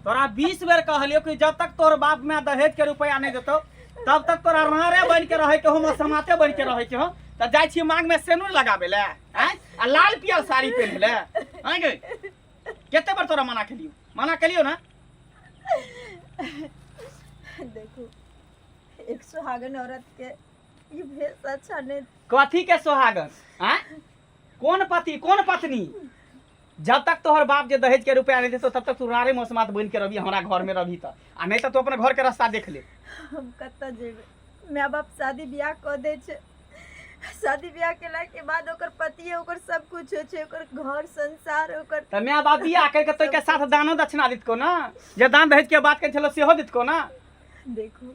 तोरा 20 बेर कहलियो कि जब तक तोर बाप माय दहेज के रुपया नहीं देतो तब तक तोरा रारे बन के रहे के हो मसमाते बन के रहे के हो। त जाय छी मांग में सेनुर लगाबे ले आय, आ लाल पियर साड़ी पहन ले आय गे। कते बार तोरा मना केलियो, मना केलियो ना? देखू, एक सुहागन औरत के ई भेष अच्छा नहीं। कथी के सुहागन? आय, कोन पति कोन पत्नी? जब तक तोहर बाप जे दहेज के रुपया नहीं देतो तब तक तू रारे मौसमात बन के रही, हमरा घर में रही त, आ नहीं त तू अपने घर के रास्ता देख ले। हम कतऽ जेबै? माय बाप शादी बियाह कऽ दै छै, शादी बियाह केला के बाद ओकर पति ओकर सब कुछ होइ छै, ओकर घर संसार ओकर। त माय बाप बियाह करके तो के साथ दानो दक्षिणा दितको ना, जे दान दहेज के बात करै छलो सेहो दितको ना। देखू,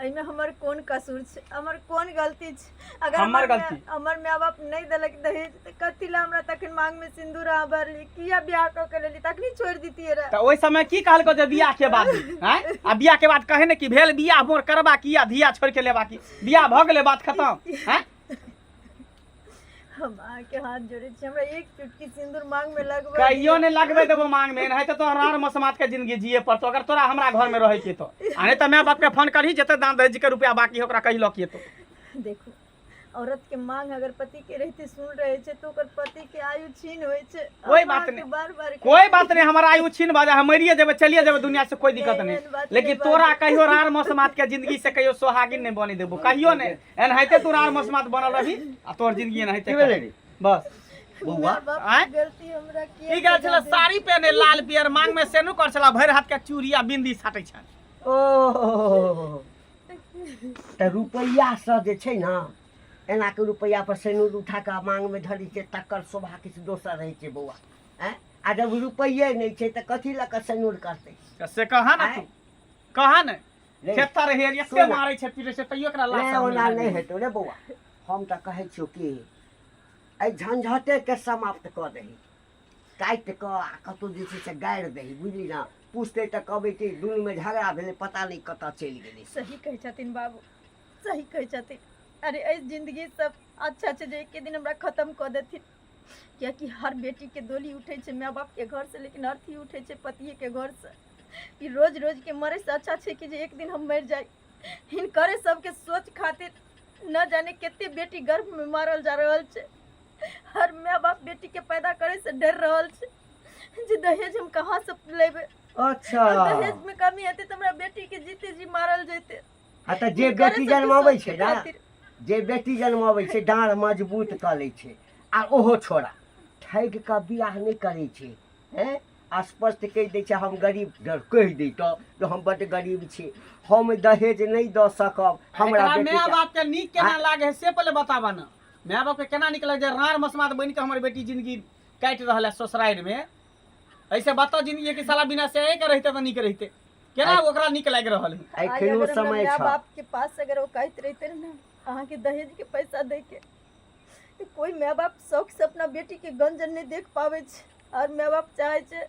एहिमे हमर कोन कसूर छै, हमर कोन गलती छै? अगर हमर गलती? हमर माय बाप नहि देलक दहेज तऽ कथी लए हमरा तखन मांग में सिंदूर अहाँ भरली? किया बियाह कऽ के लेली? तखनी छोड़ि दितियै रऽ। तऽ ओहि समय की कहलको जे बियाह के बाद हैं? आ बियाह के बाद कहे ने कि भेल बियाह मोर करबा की आ धिया छोड़ के लेबा की, बियाह भऽ गेलै बात खत्म। हैं? हम अहाँके हाथ जोड़ै छी, हमरा एक चुटकी सिंदूर मांग में लगबै कहियो नहि लगबै देबो मांग में, नहीं तऽ तोहर रार मसमात के जिंदगी जिए पड़तो अगर तोरा हमरा घर में रहे के तो। आ नहीं तऽ माय बाप के फोन करही, जते दान दहेज के रुपया बाकी है ओकरा कही लऽ के तो। देखू, औरत के मांग अगर पति के रहते सुन रहे छै तो ओकर पति के आयु छीन होइ छै। कोई हम बात अहाँके नहीं। बार बार कोई बात नहीं, हमारा आयु छीन भऽ जाए, हम मरिए जेबै, चलिए जेबै दुनिया से, कोई दिक्कत नहीं। एहन बात लेकिन नहीं तोरा बाजू। कहियो रार मसमात के जिंदगी से कहियो सोहागिन नहीं बने देबो, कहियो नहीं। एनाहिते तू रार मसमात बनल रही आ तोहर जिंदगी एनाहिते की भेलै रे? बस। बौआ? माय बाप आँय? के गलती हमरा किया ई गेल छलै सजा देल? साड़ी पहने लाल पियर, मांग में सेनु कर छला, भरि हाथ के चूड़ी आ बिंदी साटै छल। ओ तऽ रुपैआ से जे छै ने, एना के रुपैआ पर सेनुर उठा कऽ मांग में धरै छै, तकर शोभा किछु दोसर रहै छै बौआ। आँय, आ जब रुपैए नहि छै तऽ कथी लऽ कऽ सेनुर करतै? तऽ से कहा ने आँय? तू कहा ने, रे, खेतर हेर एते सुन। मारै छै पीटै छै तैयो एकरा लाज नहि, शरम ओना नहि नहि लागै। हेतौ रे बौआ। हम तऽ कहै छियौ कि एहि झंझटेके समाप्त कऽ दही, काटि कऽ आ कतहु जे छै से गाड़ि दही, बुझली ने? पूछतै तऽ कहबै कि दुनूमे झगड़ा भेलै, पता नहि कतऽ चलि गेलै। सही कहै छथिन बाबू, सही कहै छथिन। अरे एहि जिंदगी सब अच्छा छै जे एके दिन हमरा खत्म कऽ देथिन, कियाकि हर बेटीके डोली उठै छै माय बापके घरसँ, लेकिन अर्थी उठै छै पतिएके घरसँ। ई रोज रोज के मरे से अच्छा छै कि जे एक दिन हम मरि जाई। हिनकरे सबके सोच खातिर न जाने कते बेटी गर्भ में मारल जा रहल छै। हर माय बाप बेटी के पैदा करे से डर रहल छै जे दहेज हम कहाँ से लेबै। और दहेज में कमी हेतै तऽ हमरा बेटी के जीते जी मारल जेतै। हाँ तऽ जे हिनकरे बेटी सबके जन्माबै सोच छै के ने, खातिर। जे बेटी जन्माबै छै डाँड़ मजबूत कऽ लै छै, आ ओहो छोड़ा ठगि कऽ बियाह नहि करै छै। हैं, स्पष्ट कहि दै छै हम गरीब, जर कहि दै तऽ जे हम बड्ड गरीब छी, हम दहेज नहि दऽ सकब, हमरा एकरा बेटी माय बाप के नीक केना लागे है से पहिले बताबऽ ने। माय बाप के केना नीक लागे जे राड़ मसमात बनि के हमर बेटी जिंदगी काटि रहल है ससुरारि में? ऐसे बताओ जिंदगी के साला बिना से के रहिते तऽ नीक रहिते, केना ओकरा नीक लागि रहल है? आइ एखनो अगर हमरा समय माय छ बाप के पास अगर ओ कहैत रहिते ने अहाँके दहेज के पैसा दै के, तऽ कोई माय बाप शौक से अपना बेटी के गंजन नहि देख पाबै छै। और माय बाप चाहे छै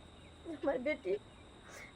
हमर बेटी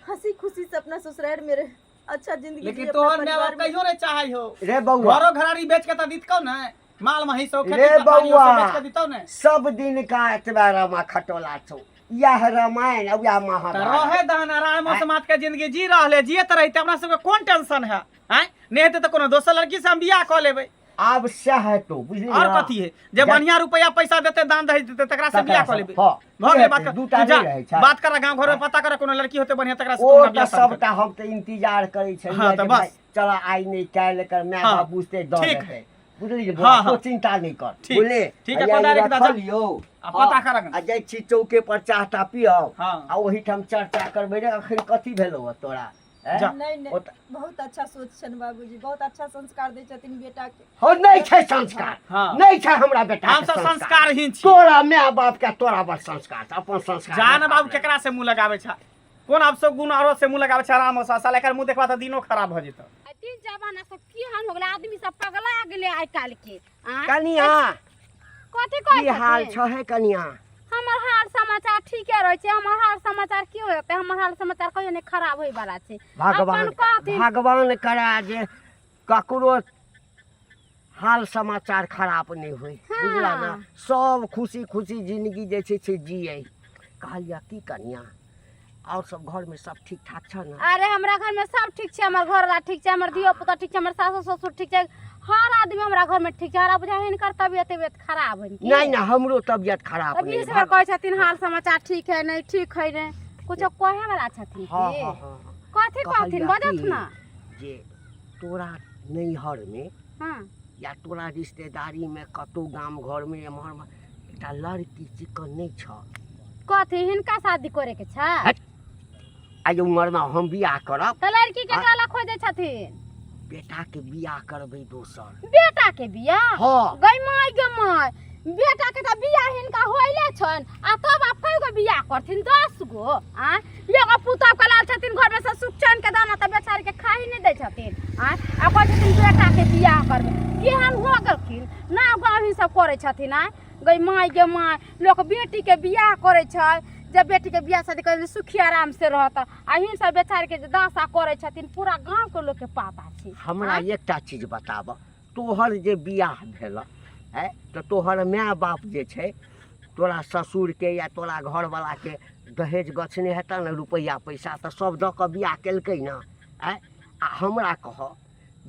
हंसी खुशी से अपना ससुराल में रहे, अच्छा जिंदगी लेकिन जिए अपना तोहर माय बाप परिवार में। कहियो नहीं चाहे हो रे बौआ। घरो घरारी बेच के तऽ दितकौ ने, माल महीस हो, खेती रे पथारी हो, बौआ। सब बेच के दितौ ने। सब दिन का एतबा रमा खटोला छौ, इएह रामायण आ उएह तऽ महाभारत। रहे दहन आराम समाज के जिंदगी जी रहले, जियत रहिते, अपना सबके कोन टेंशन है? आँय, नहि हेतै तऽ कोनो दोसर लड़की से हम बियाह कऽ लेबै। आब सएह हेतौ, बुझली और ना? कथी है जे बढ़िया रुपया पैसा देते, दान दहेज देते, तकरा से तकरा बियाह कऽ से, लेबै। हाँ। भऽ गेलै बात कर। दूटा तू जा, नहि रहै छै। बात कर, गाँव घर में पता कर, कोनो लड़की होते बढ़िया तकरा से ओ तू हमरा तऽ बियाह शादी कर। सबटा हम तऽ इंतजार करै छलियै हाँ, तऽ जे बस। भाइ, चल आइ नहि काल्हि एकर माय हाँ, बाप बुझतै दऽ ठीक देतै। है। बुझली हाँ, बौआ, हाँ। तो चिंता नहि कर, ठीक, बुझली? ठीक है, हैया कोदारि ई के दऽ रखल जा। यौ। आ पता हाँ, कर अगन। आ जाइ छी चौके पर चाह ताह पियब हाँ। आ ओहिठाम चर्चा करबै रे, अखन कथी भेलौ हँ तोरा? हैं? जा। नहीं, नहीं, ओत- बहुत अच्छा सोच छनि बाबूजी, बहुत अच्छा संस्कार दै छथिन बेटा के। हो, नहि छै संस्कार। हाँ। नहि छै हमरा बेटा हम के सब संस्कार। संस्कारहीन छी। तोरा माय बाप के तोरा बड़ संस्कार छै, अपन संस्कार जान नहि बाबू अपने। केकरा से मुंह लगाबै छै, कोन अब सब गुण औरत से मुंह लगाबै छै? आराम से साला एकर मुंह देखबा तऽ दिनो खराब भऽ जेतौ। आइ तीन जमाना सब केहन हो गेलै, आदमी सब पगला गेलै आइ काल्हि के। आँय? कनिया, कथी कहै की हाल छथिन? छ हे कनिया? हमर हाल समाचार ठीके रहै छै। हमर हाल समाचार की होतै? हमर हाल समाचार कहियो नहि खराब होय वाला छै। भगवान अपन कहथिन। भगवान करा जे ककरो हाल समाचार खराब नहि होय, बुझला ने? सब खुशी खुशी जिंदगी जे छै से जियै। कहलियै की कनिया, आओर सब घरमे सब ठीक ठाक छ ने? अरे हमरा घर में सब ठीक छै, हमर घर वाला ठीक छै, हमर धियो पुता ठीक छै, हमर सासु ससुर ठीक छै, हर आदमी हमरा घर में ठीक छै। हमरा बुझाइ हिनकर तबियत तबियत खराब है की? नहि नहि, हमरो तबियत खराब तब नहि। 20 बेर कहै छथिन हाल समाचार ठीक है नहीं, ठीक है नहीं, कुछो कहे वाला छथिन हँ की? हँ हँ। कथी कहथिन? कहलियै बजत की ना जे तोरा नैहरमे हँ या तोरा रिश्तेदारीमे कतहु गाम घरमे एम्हर ओम्हर एकटा लड़की चिकन नहि छ? कथी हिनका शादी करे के छै? हट। आइ उमरमे हम बियाह करब? तऽ लड़की केकरा ला खोजै छथिन? बेटाके बियाह करबै दोसर। बेटा के बियाह? हँ। गै माय गे माय, बेटा के तऽ बियाह हिनका होइले छनि आ तब आब कय गो बियाह करथिन? 10 गो? आँय, एगो पुतहु के लाल छथिन घर में से सुख चैन के दाना तऽ बेचारी के खाही नहि दै छथिन। आँय, आ कहै छथिन बेटा के बियाह करबै। केहन हो गेलखिन ना गाँव ही सब करै छथिन। आँय गै माय गे माय, लोक बेटी के बियाह करै छै जब बेटी के बियाह शादी करै सुखी आराम से रहत, आ हिन सब बेचारी के जे दशा करै छथिन पूरा गाँव के लोक के पता छै। हमरा एकटा चीज बताबऽ, तोहर जे बियाह भेल है तऽ तोहर माय बाप जे छै तोरा ससुरके या तोरा घरवलाके दहेज गछने हेतऽ ने? रुपैआ पैसा तऽ सब दऽ कऽ बियाह केलकै ने? आँय, आ हमरा कहऽ,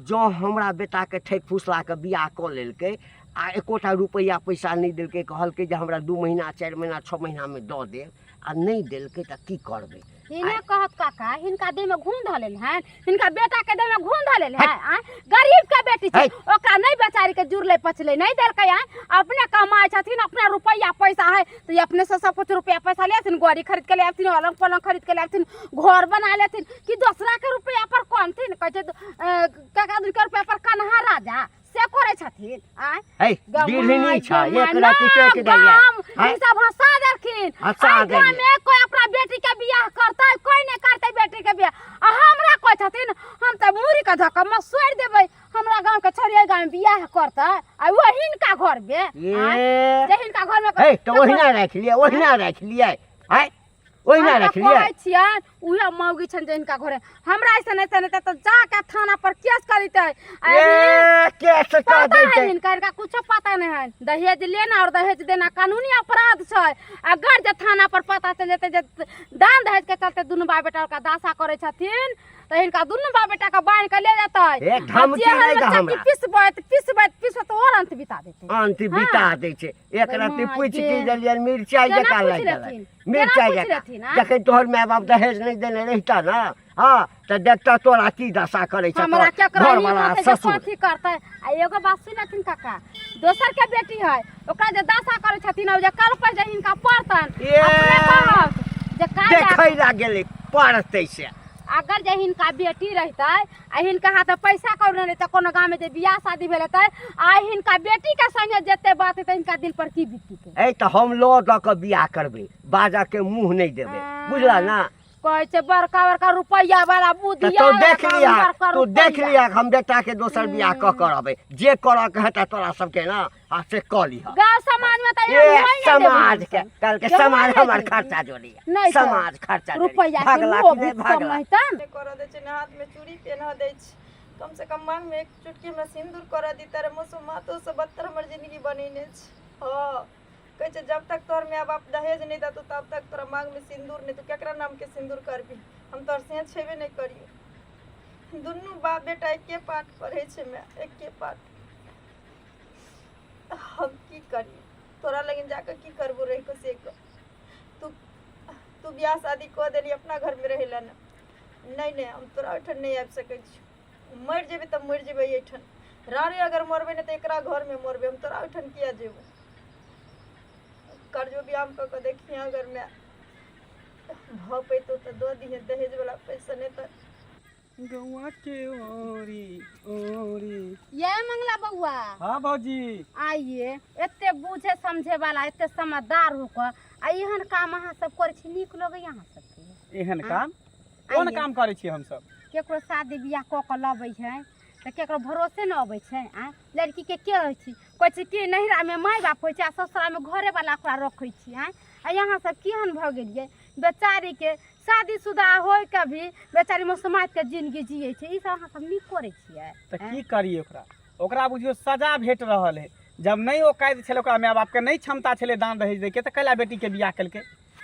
जँ हमरा बेटाके ठकि फुसला कऽ बियाह कऽ लेलकै आ एकोटा रुपैआ पैसा नहि देलकै, कहलकै जे हमरा 2 महीना 4 महीना 6 महीनामे दऽ देब, आ नहि देलकै तऽ की करबै? हिने कहत काका, हिनका देह में घून धऽ लेल हन, हिनका बेटा के देह में घून धऽ लेल है। आँय, गरीब के बेटी छै, ओकरा नहि बेचारी के जुड़लै पचलै, नहि देलकै। आँय, अपने कमाइ छथिन, अपना रुपैआ पैसा है तऽ ई अपने से सब कुछ रुपैआ पैसा ले आथिन, गाड़ी खरीद के ले आथिन, अलंग पलंग खरीद के ले आथिन, घर बना लेथिन, कि दोसरा के रुपैआ पर कनथिन? कहै छै काका के रुपैआ पर कन्हा राजा से करै छथिन। आँय है, बिढ़नी छ एक राति टेक देलियै। ई सब हंसा देलखिन। हंसा एहि देलियै। गाँव में कोई अपना बेटी के बियाह करतै? कोई नहि करतै बेटी के बियाह। आ हमरा कहै छथिन हम तऽ मुड़ी के धऽ कऽ मसोरि देबै, हमरा गाँव के छोड़िए गाँव में बियाह करतै आ ओ हिनका घर में? आँय, ए जे हिनका घर में है तऽ ओहिना राखि लिअ, ओहिना राखि लिअ। आँय, ओहिना हम तऽ राखि लिअ। कहै छियनि उएह मौगी छनि जे हिनका घरे हमरा ऐसन ऐसन हेतै तऽ जाके थाना पर केस करितै। आ ए केस कऽ पता है दैतै। हिनका हिनका कुछो पता नहीं है। दहेज लेना और दहेज देना कानूनी अपराध छै। अगर जे थाना पर पता चल जेतै जे दान दहेज के चलते दुनू बाप बेटा ओकरा दासा करै छथिन तऽ हिनका दुनू बाप बेटा के बान्हि के ले जेतै ए, आ धमकी जेहन नहि में दे चक्की हमरा। पिसबैत पिसबैत पिसबैत और अंत बिता देतै। अंत बिता दै छै। एक रत्ती माय पूछि गे। की देलियनि, मिरचाइ केना जकाँ पूछि लागि गेलै। लेथिन? मिरचाइ केना पूछि जकाँ लेथिन, आँय? जखन तोहर माय बाप दहेज नहि देने रहिता ने, हँ, तऽ देखता तोरा की दशा करै छै हमरा तोहर केकरा घरवला नीक होतै जे ससुर। कथी करतै? आ एगो बात सुनि लेथिन काका, दोसर के बेटी है, ओकरा जे दशा करै छथिन, ओ जे कल पर जे हिनका पड़तन ए। अपने कहत जे का जा देखै ला गेलै पड़तै से। अगर जे हिनका बेटी रहितै आ हिनका हाथ में पैसा कौड़ी नहि रहितै, कोनो गाँव में जे बियाह शादी भेल हेतै आ हिनका बेटी के संगे जेते बात हेतै, हिनका दिल पर की बीततै? ऐ तऽ हम लऽ दऽ कऽ बियाह करबै, बाजऽ के मुँह नहि देबै, बुझला ने? कहै छै बड़का बड़का रुपैआ वाला तऽ बुद्धि। तू देख लिया, तू देख लिया, हम बेटा के दोसर बियाह कऽ कऽ रहबै। जे करऽ के हेतै तोरा सबके ने, आ से कऽ लिह। गाँव समाज में तऽ ए एहन होइ नहि देबै समाज के हमसब। कहलकै केहू समाज नहि हमर देबै। खर्चा जोड़ैया। नहि तऽ समाज खर्चा जोड़ैया। रुपैआ के भागला लोभ कि नहि कम भागला? हेतनि। नहि करऽ दै छै, ने हाथमे चूड़ी पेन्हऽ दै छै। कम से कम माँगमे एक चुटकी हमरा सिन्दूर करऽ दितै रे। मसोमातो से बदतर हमर जिंदगी बनेने छै। हँ, कहै छै जब तक तोहर माय बाप दहेज नहि देतौ तब तक तोरा माँगमे सिन्दूर नहि। तू केकरा नामके सिन्दूर करबही? हम तोहर से छेबे नहि करियौ। दुनू बाप बेटा एके पाठ पढ़ै छै माय, एके पाठ। हम की करी तोरा लगिन जाकऽ? की करबो रहि कऽ से कह। तू तू बियाह शादी कऽ देली, अपना घरमे रहै लए ने। नहि नहि, हम तोरा ओहिठाम नहि आबि सकै छी। मरि जेबै तऽ मरि जेबै एहिठाम रारे। अगर मरबै ने तऽ एकरा घरमे मरबै, हम तोरा ओहिठाम किया जेबो? कर्जो बियाम कऽ कऽ देखिहे, अगर माय भऽ पैतौ तऽ दऽ दिहे दहेजवला पैसा, नहि तऽ गौआ के ओरी ओरी। ये मंगला बउआ। हाँ भौजी। आइए, एते बुझे समझे वाला, एते समझदार होकर आ एहन काम अहाँ सब करै छी, नीक लगैया अहाँ सबके? एहन काम कोन आइए। काम करै छी हमसब? केकरो शादी बियाह कऽ कऽ लबै छै तऽ केकरो भरोसे ने अबै छै। आँय, लड़कीके के होइ छै? कहै छै कि नैहरामे माय बाप होइ छै आ ससुरामे घरे वाला ओकरा रखै छी। आँय, आ यहाँ सब केहन भऽ गेलियै? बेचारीके शादीशुदा होय के भी बेचारी मसोमातके जिंदगी जियै छै। ई सब अहाँ सब नीक करै छियै? तऽ की करियै ओकरा? ओकरा बुझियौ सजा भेट रहल है। जब नहि औकात छलै ओकरा माय बापके, नहि क्षमता छलै दान दहेज दैके, तऽ कैला बेटीके बियाह केलकै?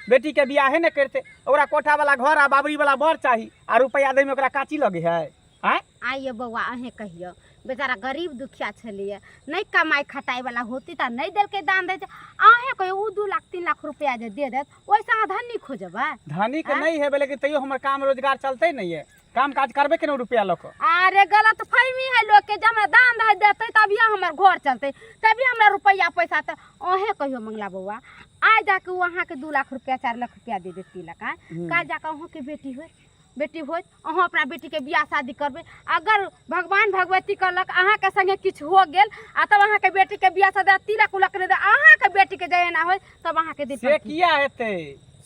बेटीके बियाहे नहि करतै। ओकरा कोठावला घर आ बाबरीवला बर चाही, आ रुपैआ दैमे ओकरा काची लगै है? आँय? आइए बौआ, अहें कहियो, बेचारा गरीब दुखिया छलिए, नहीं कमाई खटाई वाला होती त नहीं देलकै दान दे। अहें कहियो, उ 2 लाख 3 लाख रुपया जे दे देत, ओहिसँ अहाँ धनी खोजबै? धनिक आँय? नहि हेबै, लेकिन तैयो हमर काम रोजगार चलतै नहि ये, काम काज करबै केना रुपया लऽ कऽ? अरे गलत फहमी है लोग के, जे हमरा दान दहेज देतै तभिए हमर घर चलतै, तभी हमरा रुपया पैसा। तऽ अहें कहियो मंगला बौआ, आइ जाके ओ अहाँके 2 लाख रुपया 4 लाख रुपया दे देत तिलक, आँय, काल्हि जाके अहूँके बेटी होत, बेटी होत, अहाँ अपना बेटीके बियाह शादी करबै। अगर भगवान भगवती कहलक अहाँके संगे किछु हो गेल आ तब अहाँके बेटीके बियाह शादी आ तिलक उलक नहि दे, अहाँके बेटीके जे एना होय तब अहाँके दिल से पर की? किया हेतै?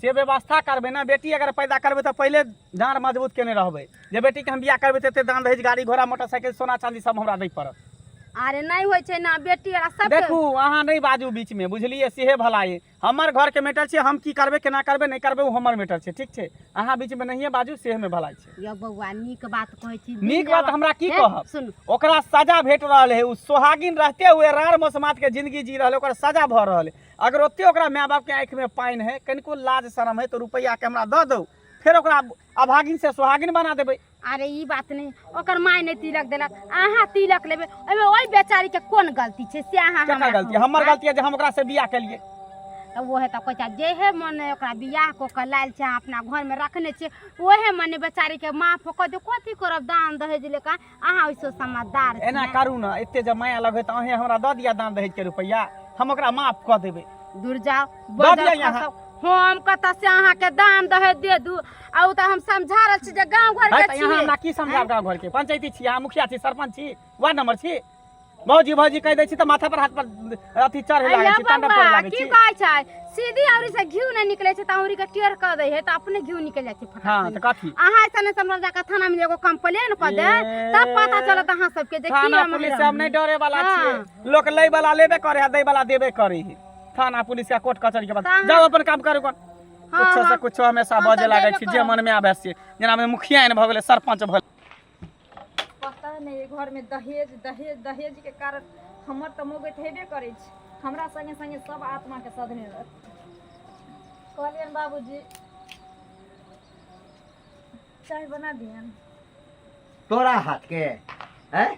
से व्यवस्था करबै ने। बेटी अगर पैदा करबै तऽ पहिले डाँड़ मजबूत केने रहबै जे बेटीके हम बियाह करबै तऽ एते दान दहेज, गाड़ी घोड़ा, मोटरसाइकिल, सोना चांदी सब हमरा दै पड़त। अरे नहि होइ छै ने बेटी वाला सब। देखू, अहाँ नहि बाजू बीचमे, बुझलियै? सेहे भला ये। हमर घरके मैटर छै, हम की करबै, केना करबै, नहि करबै, ओ हमर मैटर छै, ठीक छै? अहाँ बीचमे नहिए बाजू, सेहेमे भलाइ छै। यौ बौआ, नीक बात कहै छी। नीक बात हमरा की हे, कहब? सुनू। ओकरा सजा भेट रहल है। ओ सोहागिन रहते हुए राड़ मसमात के जिंदगी जी रहल है, ओकर सजा भऽ रहल है। अगर ओते ओकरा माय बाप के आँखिमे पानि है, कनिको लाज शरम है, तऽ रुपैआ के हमरा दऽ दौ, फेर ओकरा अभागिन से सोहागिन बना देबै। अरे ई बात नहि, ओकर माय नहि तिलक देलक, अहाँ तिलक लेबै, ओहिमे ओहि बेचारी के कोन गलती छै से अहाँ केकर हमरा गलती? कहू, हमर आँय? गलती है जे हम ओकरा से बियाह केलियै। तऽ ओहे तऽ कहै छै, जेहे मन ओकरा बियाह कऽ के लायल छै, अहाँ अपना घरमे रखने छियै, ओहे मने बेचारीके माफ कऽ दियौ। कथी करब दान दहेज लेके? अहाँ ओहिसँ समझदार छी एना ने। करू ने, एते जब माया लगै तऽ अहें हमरा दऽ दिअ दान दहेज के रुपैआ, हम ओकरा माफ कऽ देबै। दूर जाओ। दऽ दिअ बजर यहाँ। खसब हम कतऽ से अहाँके दान दहेज दे दू? आ ओ तऽ हम समझा रहल छी जे गाँव घर है के तऽ यहाँ छियै। हमरा की समझायब? गाँव घर के पंचायती छी अहाँ? मुखिया छी, सरपंच छी, वार्ड नंबर छी? भौजी भौजी कहि दै छी तऽ माथा पर हाथ पर अथी चढ़े लागै अइया छी, तांडव करे बौआ, लागै की छी। कहै छै, सीधी औरी से घिउ नहि निकलै छै तऽ औरी के टेढ़ कऽ दै है तऽ अपने घिउ निकलि जाइ छै फटाक हाँ से। तऽ कथी? अहाँ ऐसा नहि समझ, जाकऽ थाना में एगो कंप्लेन कऽ दे, तब पता चलत अहाँ सबके जे की थाना हम पुलिस से हम नहि डरे वाला हाँ। छियै। लोक लै वाला लेबे करे है, दै वाला देबे करे है। थाना पुलिस का कोर्ट कचहरी के बाद तऽ अहाँ- जाओ, अपन काम करू। कोन हाँ, कुछो से हाँ। कुछो हमेशा हम बजे तऽ लागै जेबे छी, जे करब। मन में आबै से। जेना में मुखिया एहन भऽ गेलै, सरपंच भऽ पता नहि एहि घरमे दहेज दहेज दहेज के कारण हमर तऽ मौगैत हेबे करै छै, हमरा संगे संगे सब आत्माके सधने रहत। कहलियनि बाबूजी, चाय बना दियनि। तोरा हाथके हैं,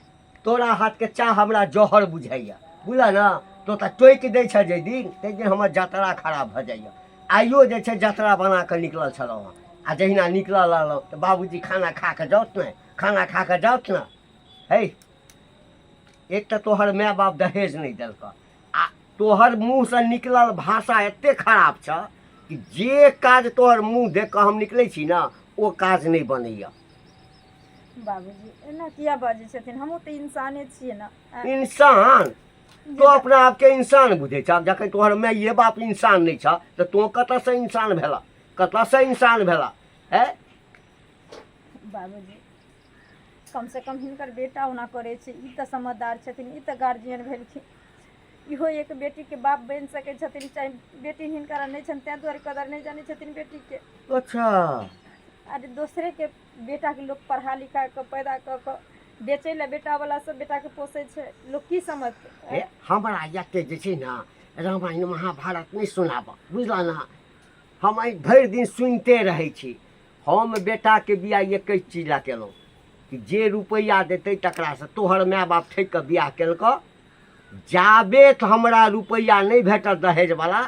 तोरा हाथके चाह हमरा जहर बुझाइए, बुझल ने? तो तऽ टोकि दै छ जाहि दिन, ताहि दिन हमर जतरा खराब भऽ जाइए। आइयो जे छै जतरा बना कऽ निकलल छलहुँ हँ, आ जहिना निकलल रहलहुँ तऽ बाबूजी खाना खा कऽ जाउत ने, खाना खा कऽ जाउत ने। हे, एक तऽ तोहर माय बाप दहेज नहि देलकऽ, आ तोहर मुँहसँ निकलल भाषा एते खराब छऽ कि जे काज तोहर मुँह देख कऽ हम निकलै छी ने, ओ काज नहि बनैए। बाबूजी, एना किया बाजै छथिन? हमहूँ तऽ इंसाने छियै ने, आँय? इंसान? तो अपना आपके इंसान बुझै छह? जखन तोहर माइए बाप इंसान नहि छह तऽ तोँ कतऽसँ इंसान भेला? कतऽसँ इंसान भेला है? बाबूजी, कम से कम हिनकर बेटा ओना करै छै, ई तऽ समझदार छथिन, ई तऽ गार्जियन भेलखिन, इहो एक बेटीके बाप बनि सकै छथिन। चाहे बेटी हिनकर नहि छनि, ताहि दुआरे कदर नहि जानै छथिन बेटीके। अच्छा। अरे दोसरेके बेटाके लोक पढ़ा लिखा कऽ पैदा कऽ कऽ बेचै लए बेटावला सब बेटाके पोसै छै, लोक की समझतै? हे, हमरा एते जे छै ने रामायण महाभारत नहि सुनाबऽ, बुझलऽ ने? हम एहि भरि दिन सुनिते रहै छी। हम बेटाके बियाह एकहि चीज लए केलहुँ कि जे रुपैआ देतै तकरासँ। तोहर माय बाप ठकि कऽ बियाह केलकऽ। जाबे तऽ हमरा रुपैआ नहि भेटत दहेजवला,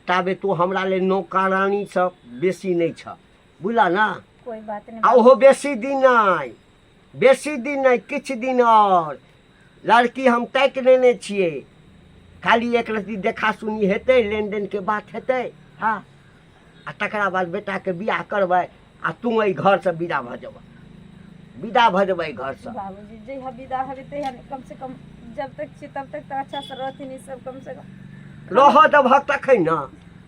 ताबे तू हमरा लेल नौकरानीसँ बेसी नहि छह, बुझलऽ ने? कोइ बात नहि। आ ओहो बेसी दिन नहि, बेसी दिन नहि, किछु दिन आओर। लड़की हम ताकि लेने छियै, खाली एक रत्ती देखा सुनी हेतै, लेनदेनके बात हेतै। हँ, आ तकरा बाद बेटाके बियाह करबै आ तू एहि घरसँ विदा भऽ जेबह, विदा भऽ जेबै एहि घरसँ। बाबूजी, जहिया विदा हेबै तहिया ने, कम से कम जब तक छी तब तक तऽ अच्छा से रहथिन ई सब, कम से कम रहऽ देबहक तखन ने।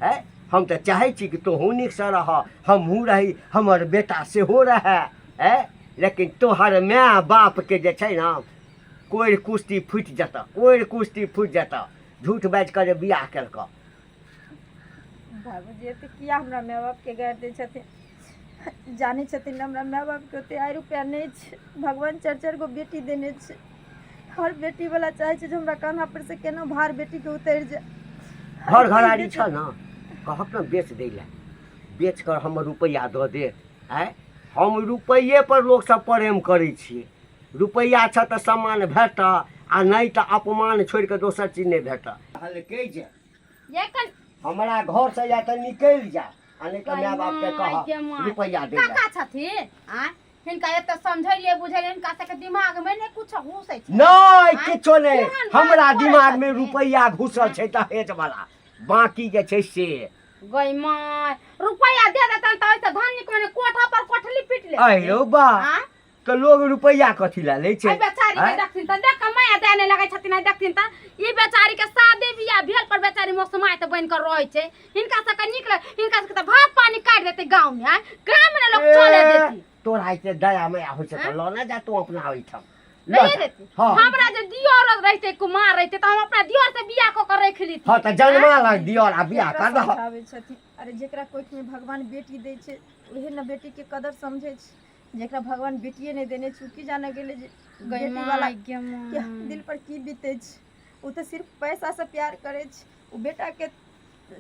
आँय, हम तऽ चाहै छी कि तोहूँ नीकसँ रह, हमहूँ रही, हमर बेटा सेहो रहए। आँय, लेकिन तोहर माय बापके जे छै ने कोरि कुश्ती फुटि जेतऽ, कोरि कुश्ती फुटि जेतऽ, झूठ बाजि कऽ जे बियाह केलकऽ। बाबूजी, एते किया हमरा माय बापके गारि दै छथिन? जानै छथिन हमरा माय बापके ओते आइ रुपैआ नहि छै। भगवान चारि चारि गो बेटी देने छै। हर बेटी वाला चाहै छै जे हमरा कान्हा पर से केना भार बेटीके उतरि जाय। घर घराड़ी छ ने, कहक ने बेच दै लए। बेच कऽ हमर रुपैआ दऽ देत। आँय, हम रुपैए पर लोकसँ प्रेम करै छियै। रुपैआ छह तऽ सम्मान भेटत आ नहि तऽ अपमान छोड़ि कऽ दोसर चीज नहि भेटत। कहलकै जे ये कन हमरा घरसँ या तऽ निकलि जा आ नहि तऽ माय बापके माय कह गे माय। रुपैआ दे लए। काका छथिन आँय, हिनका एते समझैलियै बुझैलियै, हिनका सबके दिमाग में नहि कुछ घुसै छै। नहि, आँय? किछो नहि, केहन बात हमरा करै दिमाग में छथिन? रुपैआ घुसल छै दहेज वाला, बाकी जे छै से गई माय, रुपैआ दे देतन तऽ ओहिसँ धनिक मने कोठा पर कोठली पीट ले। अयो बा, आँय? तऽ लोग रुपैआ कथी लए लै छै? एहि बेचारी के आँय? देखथिन तऽ देख कऽ माया दए नहि लगै छथिन। आइ देखथिन तऽ ई बेचारी के शादी बियाह भेल पर बेचारी मोसमाइत बनि कऽ रहै छै। हिनका सबके नीक लग, हिनका सबके तऽ भात पानी काटि देतै गाँव में। आँय, ग्राम में लोग चले ए, देती। तोरा एते दया माया होइ छै तऽ आँय? लऽ ने जा तू अपना ओहिठाम लऽ नहीं जा। देती। हाँ। हमरा जे दियर रहिते, कुमार रहिते, तऽ हम अपना दियर से बियाह कऽ के राखि लीती। हाँ, तऽ जन्मा लग दियर आ बियाह केकरा कर दह। समझाबै छथिन? अरे, जेकरा कोखिमे भगवान बेटी दै छै, उहे ने बेटीके कदर समझै छै। जेकरा भगवान बेटिए नहि देने छै, ओ की जाने गेलै जे गई बेटी वाला माय गे के माय। दिल पर की बीतै छै। ओ तऽ सिर्फ पैसासँ प्यार करै छै। ओ बेटाके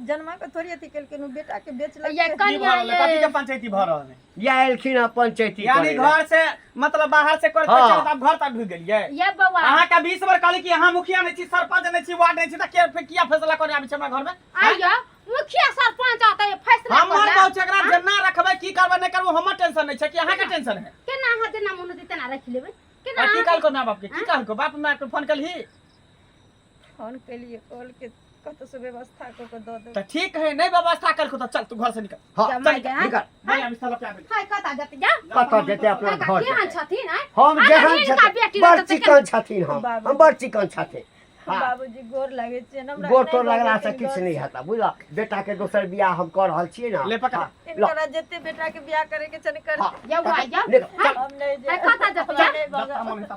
जन्मा के थोड़ी अथी केलखिन, ओ बेटाके बेचलक। ये की भऽ कनिया रहल है? कथी ये के पंचायती भऽ रहल है? या एलखिन हँ पंचायती यानी करै लए। घर से मतलब बाहर से करते हाँ। चलत, आब घर तक ढुक गेलियै। ये बौआ, अहाँ के 20 बार कहली कि अहाँ मुखिया नहि छी, सरपंच नहि छी, वार्ड नहि छी, तऽ के फिर किया फैसला करे आबै छी हमरा घर में? आइयो मुखिया सरपंच आते फैसला हमर करला। बहु छै, एकरा जेना रखबै, की करबै नहि करबै, हमर टेंशन नहि छै कि अहाँ के टेंशन है? केना अहाँ जेना मोन होतै तेना राखि लेबै? केना आ की अहाँ- कहलको माय बाप के? की कहलको बाप माय के? फोन कलही? फोन केलियै, कहलकै कतौसँ व्यवस्था कऽ कऽ दऽ देबै। तऽ ठीक है, नहि व्यवस्था कलको तऽ चल तू घर से निकल। हाँ, जा माय गे, हाँ? निकल। नहीं, हम साला पे आबे। हाय, कतऽ जेतै जा? कतऽ जेतै? अपना काका घर केहन जेतै। छथिन आँय? हम अगर जेहन हिनका छथिन बेटी बड़ रहतै तऽ चिकन छथिन हम। बाबू। हम बड़ चिकन छथिन। हाँ। बाबूजी, गोर लागै छियनि हमरा। गोर नहि तोर लगला से भऽ किछु नहि हेतै, बुझल? बेटा के दोसर बियाह हम कऽ रहल छियै ने। ले पकड़। हाँ, ल। हिनकरा जते बेटा के बियाह करे के छनि कर। हाँ, यौ, यौ। निकल, चल। हम नहि हाय, जायब। कतऽ जेतै जा? नहि भगाउ। जब